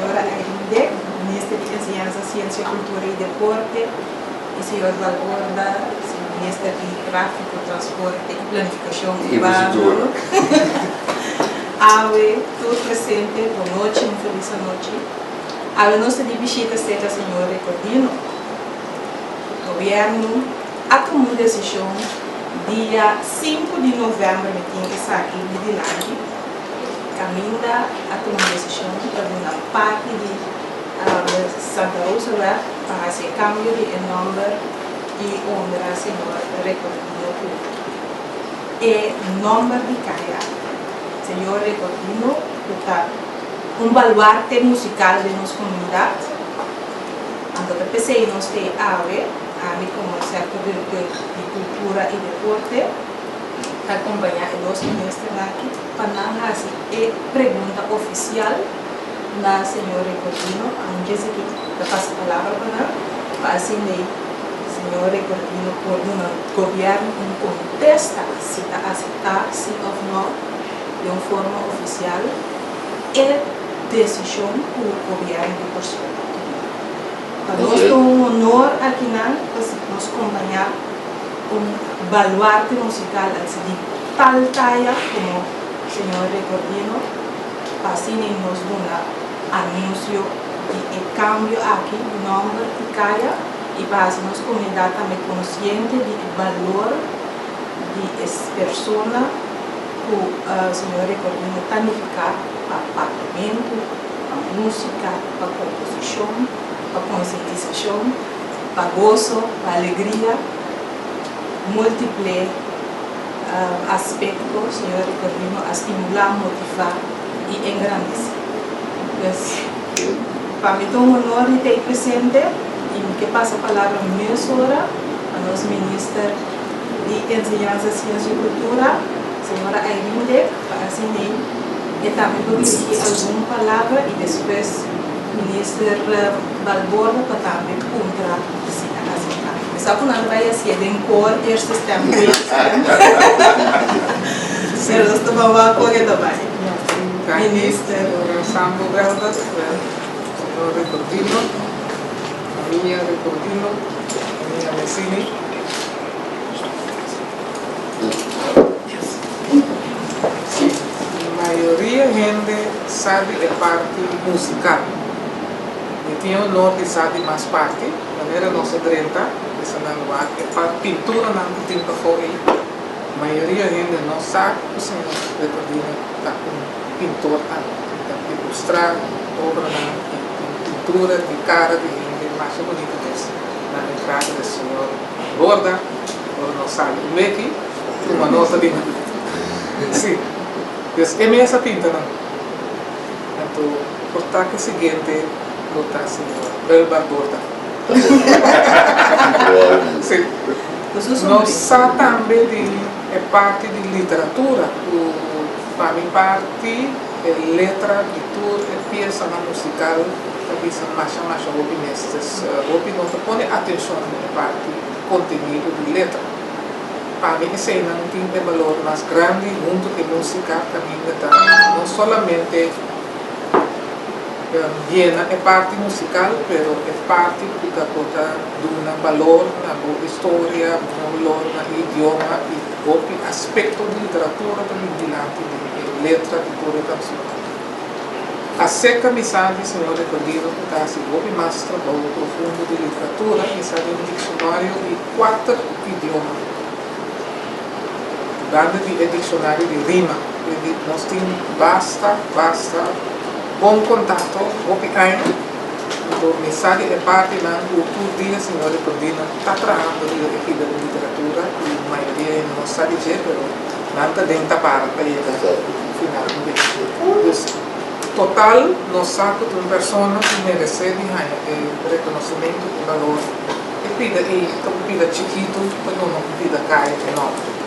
Señora Irene Dick, Minister di Enseñansa, Siensia, Kultura i Deporte, i Señor Balborda, Minister di Tráfiko, Transporte i Planifikashon Urbano. Awe, tur presente, bon nochi, un felis anochi. Awe nos ta di bishita serka Señor Recordino. Gobièrnu a tuma un desishon dia 5 di novèmber, mi tin esaki mi dilanti, kaminda a tuma un desishon pa duna parti di Santa Rosaweg pa hasi e kambio di e nòmber i honra Señor Recordino ku e nòmber di kaya. Señor Recordino ku ta un baluarte musikal den nos komunidat. Anto ta p'esei nos t'ei awe, ami komo Sektor Direktor di Kultura i Deporte ta kompañá e dos ministernan aki pa nan hasi e pregunta ofisial na señor Recordino. Antes aki ta pasa palabra pa nan pa asina ei señor Recordino por duna gobièrnu un kontesta si ta aseptá si òf nò den un forma ofisial e desishon ku gobièrnu di Kòrsou a tuma. Pa nos ta un honor akinan pa nos kompañá un baluarte musikal así di tal taya komo señor Recordino pa asina nos duna anunsio di e kambio aki di nòmber di kaya i pa hasi nos komunidat tambe konsiente di e balor di e persona ku señor Recordino ta nifiká pa papiamentu, pa músika, pa komposishon, pa konsientisashon, pa goso, pa alegria, múltiple aspekto señor Recordino a stimulá, motivá i engrandesé. Pues, pa mi ta un honor di ta ei presente i mi ke pasa palabra mesora pa nos Minister di Enseñansa, Siensia i Kultura, señora Irene Dick, pa asina ei e tambe por dirigí algun palabra i despues Minister Balborda pa tambe puntra si ta aseptá. Mi sa ku nan ta bai hasié den kor, eerste stem, tweede stem, pero nos ta ban wak kon e ta bai. Minister. Señora Sambo Belder, señor Recordino, famia Recordino, famia Messini. Mayoria hende sa di e parti musical. Mi tin e honor di sa di mas parti, manera nos a drenta, bisa nan wak e pinturanan ku tin pafó ei. Mayoria hende no sa ku señor Recordino ta un pintor tambe. E ta ilustrá obranan i tin pintura di kara di hende masha bunita mes na entrada di señor Borda. Ora nos sali un weki, tuma nota di nan. Sí, pues e mes a pinta nan. Anto por ta ku e siguiente lo ta señor Elbar Borda. Sí. Nos sa tambe di e parti di literatura ku pa mi parti e letra di tur e piesanan musikal ta bisa masha masha hopi mes. Des hopi no ta pone atenshon den e parti kontenido di letra. Pa mi eseinan tin e balor mas grandi huntu ku e musika kaminda ta no solamente Yena e parti musical pero e parti cu ta por ta duna balor na bo historia, duna balor na e idioma y hopi aspecto di literatura ta bin dilanti den e letra di tur e cancionnan. Acerca mi sa di señor Recordino cu ta haci hopi mas trabou profundo di literatura, mi sa di un diccionario di cuater idioma. Banda di e diccionario di rima, nos tin basta, basta bon contacto hopi aña, anto mi sa di e partinan cu tur dia señor Recordino ta trahando riba e pida di literatura cu mayoria hende no sa di dje, pero nan ta den tapara pa yega final un bes. Dus total nos sa cu ta un persona cu merece di haña e reconocimento y balor. E pida ei ta un pida chikitu pa duna un pida kaya enorme.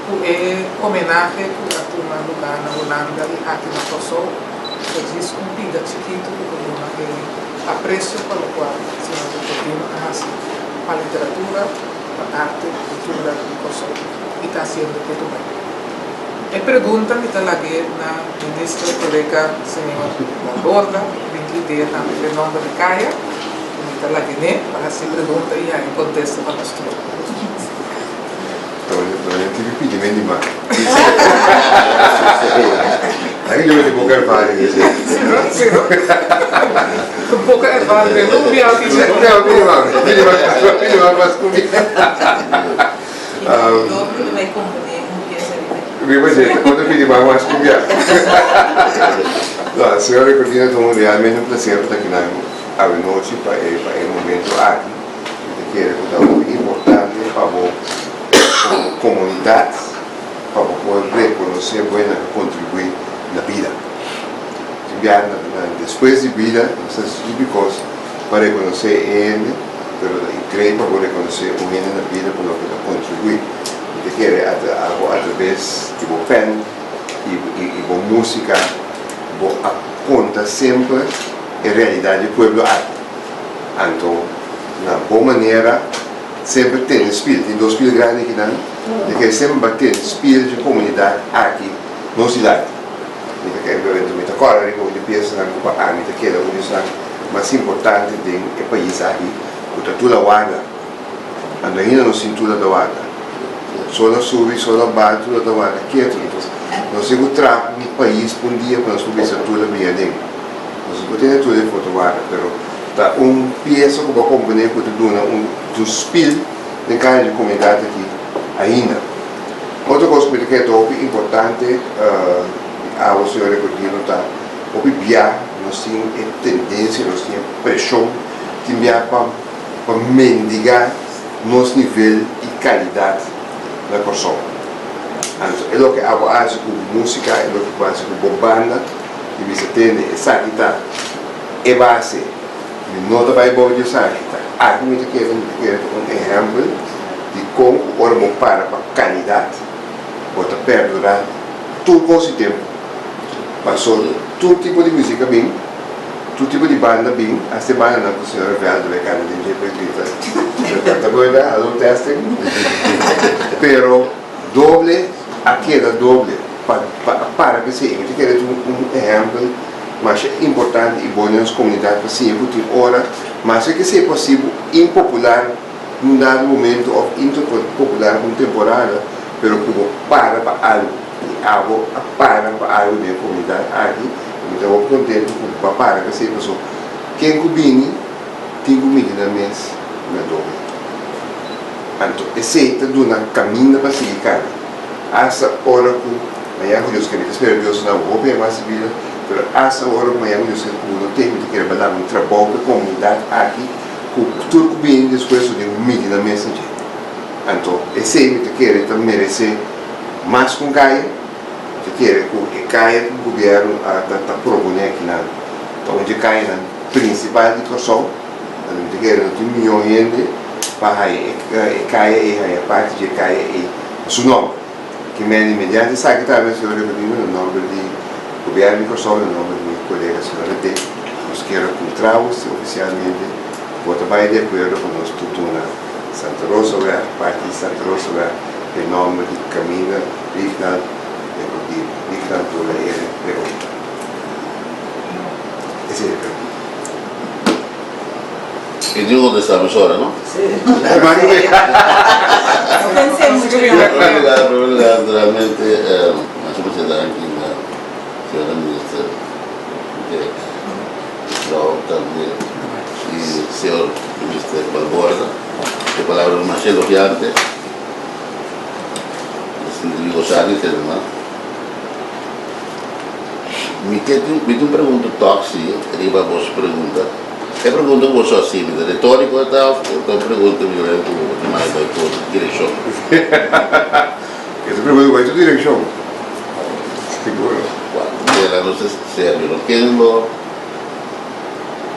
Ku e homenahe ku a tuma lugá na Hulanda i aki na Kòrsou, ta djis un pida chikitu ku ta duna e apresio pa lokual señor Ricordino a hasi pa literatura, pa arte, kultura di Kòrsou i ta hasiendo ketu bai. E pregunta mi ta lag'é na Minister kolega señor Balborda, mi tin idea tambe di e nòmber di kaya, mi ta lag'é n'e pa hasi pregunta i haña kontesta pa nos tur. Tony tin ki pidi men di man. Aki yo mete boka ervaring esei. Si no, si no. Ku boka ervaring no un biaha pidi man. Un biaha pidi man, pidi man, pidi man mas ku mi. I nan doble ta bai komponé un piesa riba dje. Riba dje, ta konta pidi man mas ku biaha. No, señor Ricordino ta un realmente un placer pa ta akinan awenochi pa e pa e momento aki. Mi ta kere ku ta hopi importante pa bo komo komunidat pa bo por rekonosé bo e nan a kontribuí na bida. Tin biaha na despues di bida nos ta hasi hopi kos pa rekonosé e hende. Pero ta increíble pa bo reconoce un hende na bida pa loke ta contribui. Mi ta kere abo atraves di bo pen y bo musica bo a conta semper e realidad di pueblo aki. Anto na bo manera semper tene spiel. Tin dos spiel grandi akinan. Mi ta kere semper bo a tene spiel dje comunidad aki nos dilanti. Mi ta kere mi ta kòrda riba un di piesanan ku pa ami ta keda un di esnan mas importante den e pais aki ku ta Tula Warda. Anto ainda nos tin Tula ta warda. Sol a subi, sol a baha, Tula ta warda ketu. Entonces nos tin ku traha un pais pa un dia pa nos por bisa Tula bini aden. Nos no por tene Tula e foto warda, pero ta un piesa ku bo a komponé ku ta duna un spil den kaya di komunidat aki ainda. Otro kos ku mi ta kere ta hopi importante di awe señor Recordino ta hopi bia nos tin e tendensia, nos tin e preshon tin bia pa pa mendiga nos nivel i kalidat na Kòrsou. Anto e loke abo hasi ku músika, e loke ku bo hasi ku bo banda di bisa tende esaki ta e base, mi no ta bai bou di esaki, ta aki mi ta kere, mi ta kere ta un ehèmpel. Di kon ku ora bo para pa kalidat, bo ta perdurá tur kos di tempu. Paso tur tipo di musika bin, tur tipo di banda bin, hasta e bandanan ku señora Velda bai kanta den dje pues grita, Ta goida, hallo testing. Pero doble a keda doble pa pa para p'esei. Mi ta kere ta un ehèmpel masha importante i bon den nos komunidat pa siña ku tin ora, maske ke sea posibel impopular, un dado momento of popular un temporada, pero ku bo para pa algu i abo a para pa algu den e komunidat aki, mi ta hopi kontentu ku bo a para p'esei paso ken ku bini tin ku midi nan mes na dobe. Anto esei ta duna kaminda pa sigui kana asta ora ku mañana ku Dios kere, mi ta spera Dios duna bo hopi mas di bida, pero asta ora ku mañana ku Dios kere ku bo no ten, mi ta kere bala un trabou pa e komunidat aki. Ku tur ku bini despues lo tin ku midi nan mes na dje. Anto esei mi ta kere ta meresé mas ku un kaya. Mi ta kere ku e kaya ku gobièrnu a ta ta proponé akinan ta un dje kayanan prinsipal di Kòrsou. Anto mi ta kere no tin mihó hende pa haña e kaya ei, haña parti dje kaya ei na su nòmber. Ke mende mediante esaki tambe señor Reverdino na nòmber di Gobièrnu di Kòrsou, na nòmber di mi kolega señor Rede, nos kier a puntra bo si ofisialmente bo ta bai di akuerdo pa nos tur duna Santa Rosaweg, parti di Santa Rosaweg, e nòmber di Kaminda Rignald Recordino, Rignald Tula R. Recordino. Esei ta e pregunta. E diu contesta mesora, no? Sí. No pensé mucho. En primer lugar, en primer lugar, naturalmente, masha masha danki na señora minister Dirk Trouw tambe y señor minister Balborda. E palabranan masha elogiante. Mi sinti mi gosá di tende nan. Mi ke tin, mi tin un pregunta tòg si riba boso pregunta. E pregunta ku boso hasi mi ta retóriko e ta òf ta un pregunta violento ku bo ta manda bai tur direkshon? E ta pregunta ku bai tur direkshon, siguro. Bela nos ta serio, no ken lo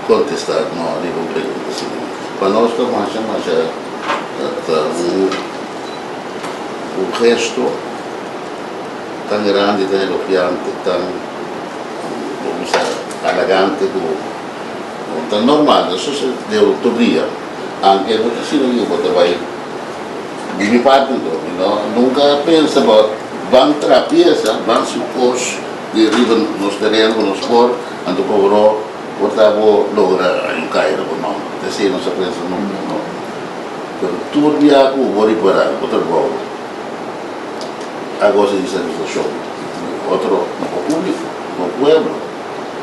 kontestá no riba un pregunta asina. Pa nos ta masha masha ta un un gesto tan grandi, tan elogiante, tan bo bisa halagante ku no ta normal, no sosede tur dia. Anke no ta asina ku bo ta bai di mi parti anto, mi no nunka a pensa about. Ban traha piesa, ban hasi kos di riba nos tereno ku nos por, anto pa oro por ta bo logra un kai na bo nòmber. Ta esei nos a pensa nunka, no. Pero tur bia ku bo ripará bo trabou a gosa di satisfakshon di otro na bo públiko, bo pueblo,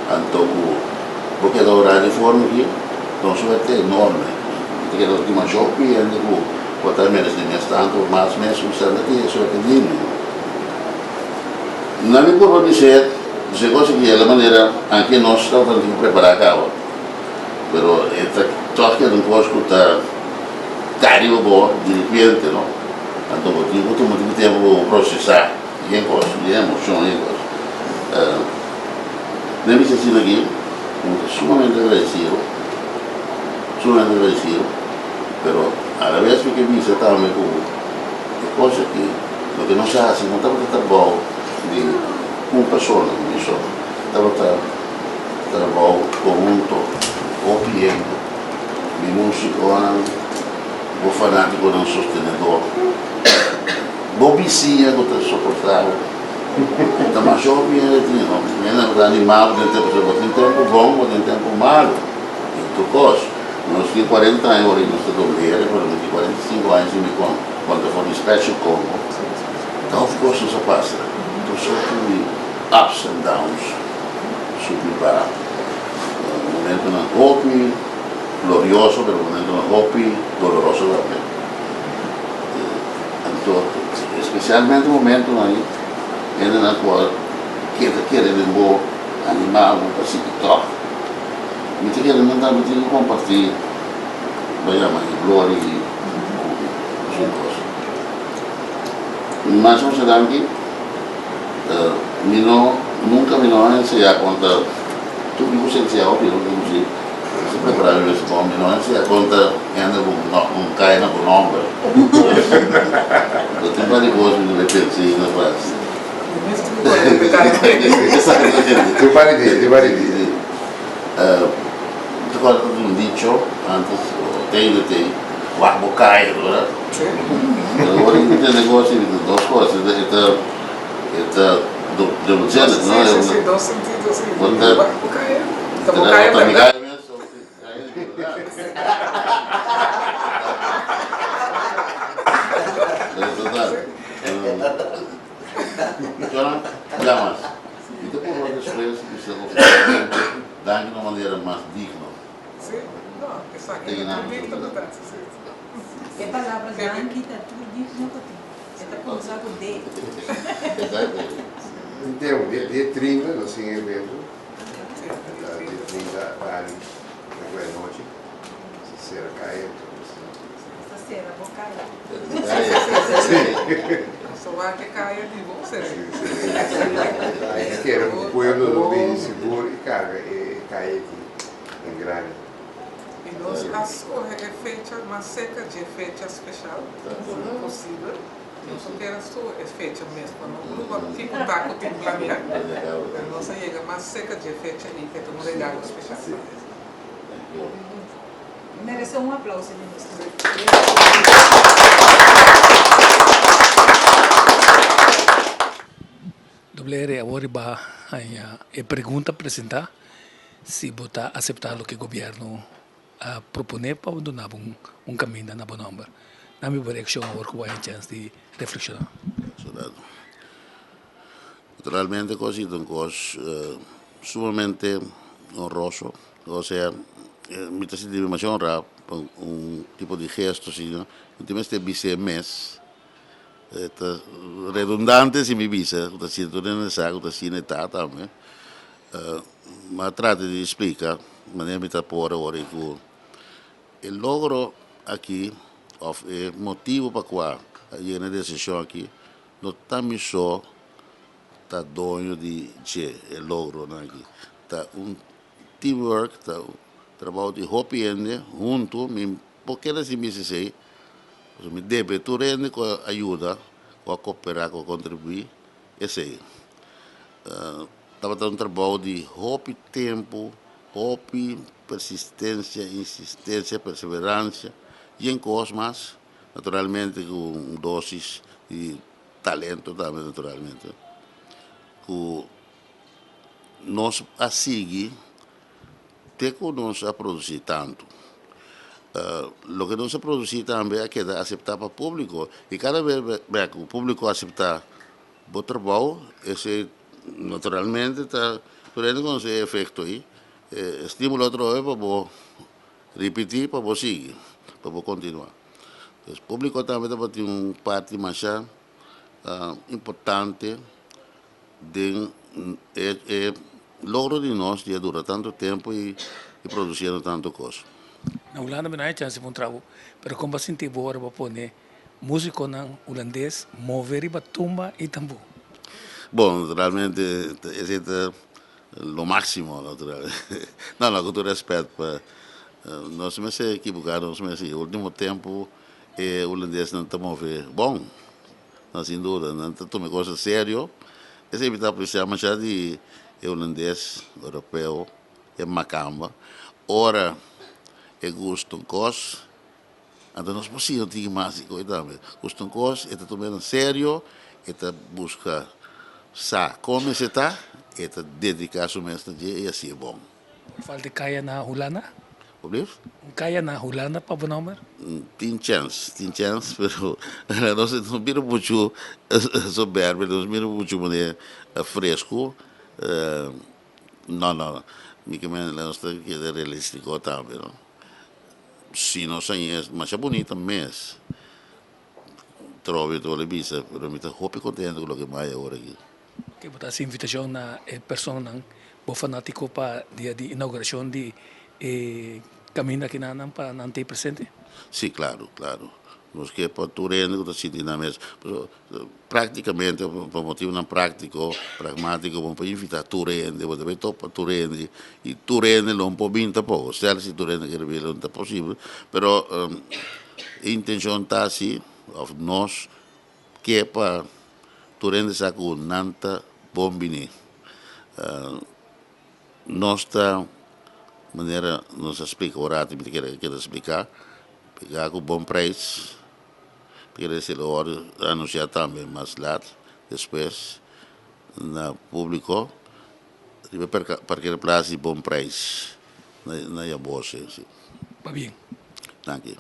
anto ku bo keda orá di forma aki ta un suerte enorme. Mi ta keda tin masha hopi hende ku por ta meresé mes tantu o mas mes ku esnan ta tin e suerte digno. Na mi purba bis'é, bis'é kos aki e la manera anke nos tabata tin ku prepará kaba, pero e ta tòg keda un kos ku ta kai riba bo diripiente, no? Anto bo tin ku tuma tin tempu pa bo prosesá yen kos, yen emoshon, yen kos. Na mi asina aki, mi ta sumamente agradesido, sumamente agradesido, pero a la bes mi ke bisa tambe ku e kos aki, loke nos a hasi no tabata trabou di un persona di mi so, tabata trabou konhunto, hopi hende, mi musikonan, bo fanatikonan sostenedor, bo bisiña ku ta soportá bo. Ta masha hopi hende tin, hopi hende ku ta animá bo den tempu, bo tin tempu bon, bo tin tempu malu, i tur kos. Nos tin kuarenta aña ora nos ta doblere, pero mi tin 45 aña sin mi konta for di Special Congo. Ta hopi kos nos a pasa, tur sorto di ups and downs, subi baha. Momentonan hopi glorioso, pero momentonan hopi doloroso tambe. Anto, especialmente momentonan ei, hendenan ku a keda kere den bo, animá bo pa sigui tòg. Mi ta kere nan tambe tin ku kompartí bo yama e gloria ei ku su kos. Mas mucha danki. Mi no, nunka mi no a enseñá kon ta tur mi ku sensia hopi lo ku si si prepará mi mes bon. Mi no a enseñá kon ta hende ku un kai na bo nòmber. Lo tin par di kos mi debe pensa i no fásil. Tin par di dia, tin par di dia. Mi ta kòrda ta tin un dicho antes, o te ainda te, wak bo kai, verdad? Pero ora ki mi tende kos i dos kos, e ta e ta dubbelzinnig, no? Si, si, si, dos sentido, si. Wak bo kai, ta bo kai Ta mi berdad. kai mes o ta kai di berdad. Pero total. Jonan, ya mas. Mi ta purba despues bisa oficialmente danki na un manera mas digno. Sí, no, esaki ta tur digno ku ta, sí, sí. E palabra danki ta tur digno ku tin. E ta kumsa ku D. Exacto. Un tempu, dia 30 nos tin evento. Dia 30 atardi, na ku anochi. Si sera kaya, entonces. Sa sera bo kaya. So wak e kaya di bo sera. Mi kere ku pueblo lo bini sigur i karga e kaya aki en grandi. I nos a skohe e fecha mas serka dje fecha speshal posibel. Nos no kier a skohe e fecha mes pa no pruba kiko ta ku tin plania, pero nos a yega mas serka dje fecha i ke ta un regalo speshal pa es. Merece un aplauso di nos tur. WR awor riba haña e pregunta presentá si bo ta aseptá loke gobièrnu a proponé pa bo duna bo un kaminda na bo nòmber. Dame bo reakshon awor ku bo haña chèns di reflekshoná. Naturalmente kos i ta un kos sumamente honroso. Osea, mi ta sinti mi masha honrá pa un tipo di gesto asina. Mi tin mester bis'é mes. E ta redundante si mi bisa ku ta sinti tur hende sa ku ta asina e ta tambe. Mi a trata di splika manera mi ta por awor ei ku e logro aki òf e motibu pa kua a yega na e desishon aki no ta mi so ta doño di dje e logronan aki. Ta un teamwork, ta un trabou di hopi hende huntu. Mi por keda sin bisa esei, pasobra mi debe tur hende ku a yuda, ku a koperá, ku a kontribuí esei. Tabata un trabou di hopi tempu, hopi persistensia, insistensia, perseveransia, yen kos mas, naturalmente ku un dosis di. Talento tambe naturalmente ku nos a sigui te ku nos a produsí tantu. Loke nos a produsí tambe a keda aseptá pa públiko i kada bes ku públiko aseptá bo trabou esei naturalmente ta tur hende konosé e efekto ei, e estímulo atrobe pa bo ripití, pa bo sigui, pa bo kontinuá. Pues públiko tambe tabatin un parti masha importante den e logro di nos di a dura tantu tempu i produsiendo tantu kos. Na Hulanda mi no haya chance pa un trabou, pero kon bo a sinti bo ora bo a pone musiconan hulandes move riba tumba i tambú? Bon, naturalmente esei ta lo máximo, naturalmente. No, no, ku tur rèspèt pa nos mester ekiboká nos mes. E último tempu e hulandesnan ta move bon. No, sin duda, nan ta tuma e cosa serio. Esei mi ta apreciá masha di e hulandes europeo, e makamba. Ora e gusta un cos, anto nos por siña un tiki mas di koe tambe. Gusta un cos, e ta tum'é na serio, e ta busca sa con mester ta, e ta dedica su mes na dje i hacié bon. Falta e kaya na Hulanda? Oblief? Un kaya na Hulanda pa bo nomber? Tin chèns, tin chèns, pero nos no bira muchu soberbio, nos bira muchu manera fresku. No, no, mi ke mende nos ta keda realístiko tambe, no. Si nos haña es masha bunita mes, trobe tur lo bisa, pero mi ta hopi kontento ku loke mi haya awor aki. Ke bo ta hasi invitashon na e personanan bo fanátiko pa dia di inaugurashon di e kaminda akinan pa nan ta ei presente? Sí, klaru, klaru. Nos ke pa tur hende ku ta sinti nan mes. Pasobra práktikamente pa motibunan práktiko, pragmátiko, bo no por invitá tur hende, bo ta bai topa tur hende i tur hende lo no por bin tampoko. Sèl si tur hende kere bin lo no ta posibel, pero e intenshon ta si òf nos Ke pa tur hende sa ku nan ta bon bini. Nos ta, manera nos a splika un ratu, mi ta kere keda splika, pega ku bon preis, ta kere si lo wòrdu anunsiá tambe mas lat despues na públiko riba parkeerplaats di bon preis na Yabose. Pabien. Danki.